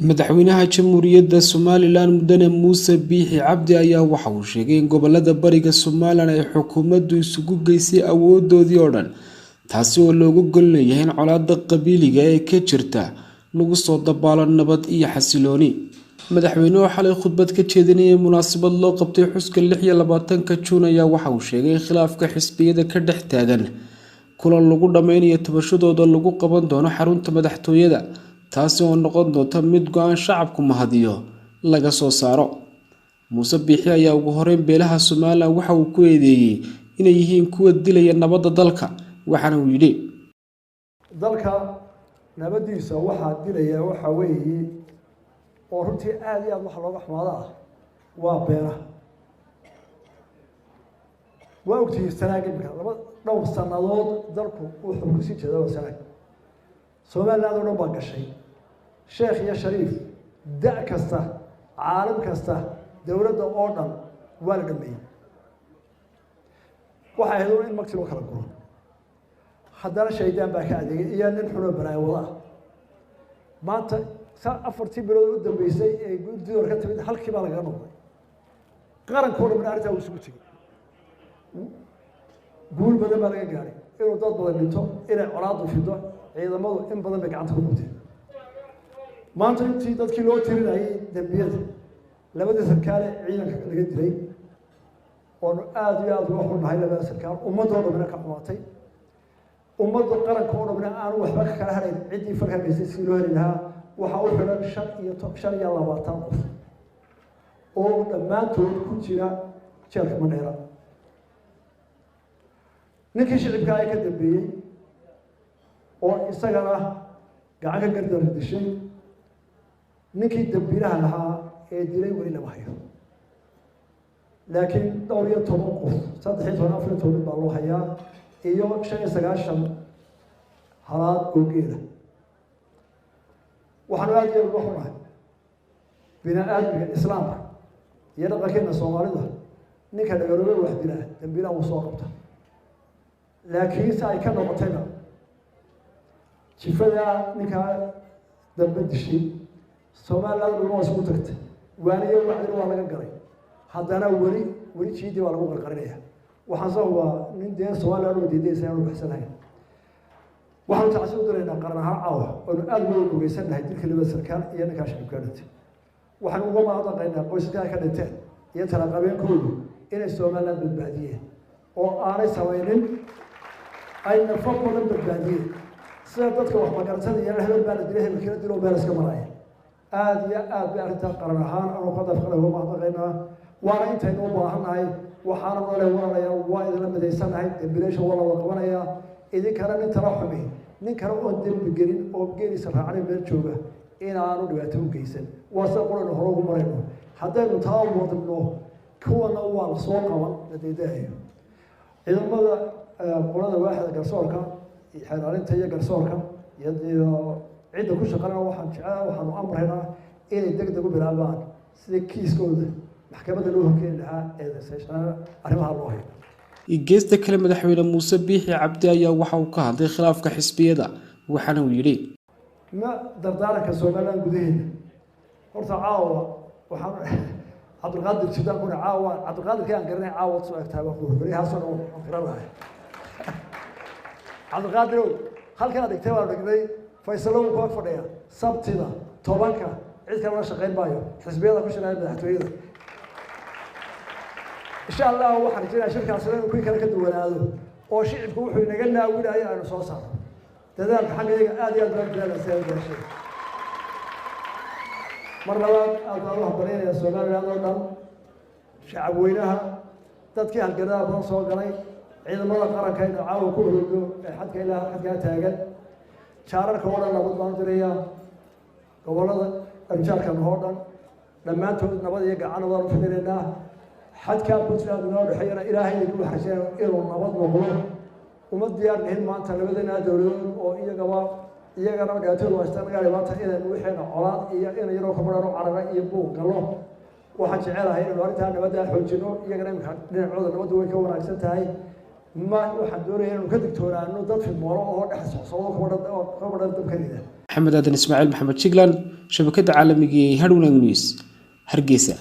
Madaxweynaha Jamhuuriyadda Somalilan Mudane Muuse Biixi Cabdi ayaa waxa uu sheegay in gobolada bariga Somalilan ay xukuumaddu isugu geysay awoodoodii oo dhan, taasi oo looga gol leeyahay in colaadda qabiiliga ee ka jirta lagu soo dabaalo nabad iyo xasilooni. Madaxweynuhu xalay khudbad ka jeedinayay munaasabad loo qabtay xuska 26-ka Juun ayaa waxa uu sheegay in khilaafka xisbiyada ka dhex taagan kulan lagu dhameynayo tabashadooda lagu qaban doono xarunta madaxtooyada, taasi oo noqon doonta mid go-aan shacabku mahadiyo laga soo saaro. Muuse Biixi ayaa ugu horeyn beelaha Somalilan waxa uu ku eedeeyey inay yihiin kuwa dilaya nabadda dalka, waxaana uu yidhi: Dalka nabaddiisa waxaa dilaya waxaa weeye, oo runtii aada iyo aada waxa looga xumaado ah, waa beeraha. Waa ogtihiin sanaag imika laba dhowr sannadood dalku wuxuu kusii jeeda waa sanaag. Somaliland oo dhan baa gashay, sheekh iyo shariif, da- kasta, caalim kasta, dowladda oo dhan waa la dhameeyey. Waxay ahayd un in magti loo kala guro, haddana shaydaan baa ka adeegay iyo nin xunoo balaayo wada ah. Maanta sa 4tii bilood u dambeysay ee guddidor ka timid halkii baa lagaga noqday. Qarankoo dhan arrintaa uu isugu tegey, guul badan baa laga gaadhay. Inuu dad badan dhinto, inay colaadu fido, ciidamadu in badan bay gacanta ku qabteen. Maanta intii dadkii loo tirinayay dembiyada, labadii sarkaale ciidanka laga dilay, oonu aada iyo aada uga xunnahay labada sarkaal, ummadoo dhamina ka xumaatay, ummadda qaranka oo dhamina aanu waxba ka kala harayn ciddii falkaa geystay sidii loo heli lahaa. Waxaa u xidhan 25 qof oo dhammaantood ku jira jeelka Madheera. Ninkii shicibka ay ka dambeeyey oo isagana gacan ka gardar dishay, ninkii dambiilaha lahaa ee dilay weli lama hayo, laakiin dhowr iyo toban qof, 13, 14 baa loo hayaa, iyo 95 halaad oo geela. Waxaanu aada iyo uga xunahay bini aadmiga islaamka iyo dhaqankeena Soomaalida, ninka dhagaroobe wax dilaa dambiilaha wuu soo qabta, laakiin se ay ka noqotayna jifadaa ninkaa dambe dishay. Somaliland dhulma waa isugu tagtay, waaniyo wacdina waa laga galay, haddana weli weli jiidii baa lagu qarqarinaya. Waxaan soo hubaa nin dee Somaliland oo diidaysa inaanu baxsanahayn. Waxaanu tacsi u diraynaa qaran ahaan caawa oonu aada uga ogeysannahay dilka labada sarkaal iyo ninkaa shacibkaa dhintay. Waxaanu uga mahadnaqaynaa qoysaska ay ka dhinteen iyo talaqabeenkoodu inay Somaliland badbaadiyeen oo aanay samaynin, ay nafo badan badbaadiyeen. Sida dadka wax magaratada iyo hebel baa la dilay, hebel kala dilo, meel iska maraya. Aada iyo aad bay arrintaa qaran ahaan anu ka dafqana uga mahadnaqaynaa, waana intaynu u baahannahay. Waxaana nole walalayaa, waa idinla midaysanahay, dembileesha waa la wada qabanayaa. Idinkana nin tala xumi, nin kale oon dembi gelin oo geeliisa raacnay meel jooga inaanu dhibaato u geysan, waa sida quraynu hore ugu marayno. Haddaynu taa wadno, kuwana waa la soo qaban la daydaayo. Ciidamada qolada waaxda garsoorka, xeeraalinta iyo garsoorka iyo cidda ku shaqalana, waxaan jecel waxaanu amraynaa inay deg deg u bilaabaan sidii kiiskooda maxkamadda loo horkeeni lahaa ee arrimaha loo hayo. Geesta kale, madaxweyne Muuse Biixi Cabdi ayaa waxa uu ka hadlay khilaafka xisbiyada, waxaana uu yidhi: Ma dardaaranka Somaliland gudaheeda horta caawa waxaan Cabdulqaadir jidaan kuna caawa Cabdulqaadirkii aan garanay caawa soo egtahay baan ku berihaasoo dhan waan qiran lahay. Cabdulqaadirow, halkan aad dhigtay waan dhignay. Faysalo wuu ku ag fadhiya. Sabtida 10-ka cid kale la shaqayn maayo, xisbiyada ku shaqeeya madaxtooyada insha Allah. Waxaan rajaynayaa shirkaasina inuu kuwii kale ka duwanaado oo shicibku wuxuu inaga naawinayo aynu soo saarno. Dadaalka xagga iyaga aada iyo aad baan dadaalasay gaashay. Mar labaad aad baan u hambalyaynaya Somaliland oo dhan, shacab weynaha, dadkii halganada badan soo galay, ciidamada qaranka inuu caawa ku horoodo ee xadka ilaa xadkaa taagan, jaararka oo dhan nabad baan u dirayaa. Gobollada arjaarkan oo dhan dhammaantood nabad iyo gacan waan u fidinaynaa. Xadkaa Puntland inoo dhexeeyana Ilaahay idinku waxrajeenayo inuu nabad noqdo. Uma diyaar nihin maanta labadeenaa dowladood oo iyagaba iyagana dhibaatadu haystaan gaari maanta inaynu wixiina colaad iyo ina yaroo kamadhano carara iyo buuq gallo. Waxaan jecelahay inaynu arrintaa nabaddaa xoojino. Iyagana imika dhinacooda nabaddu way ka wanaagsan tahay. Ma waxaan doonaya inaynu ka digtoonaano dad fidmoolo oo dhex socsocdo kaba dhan dabka rida. Maxamed Aadan Ismaaciil Maxamed Jiglan, shabakada caalamiga ee Hadhwanaag News, Hargeysa.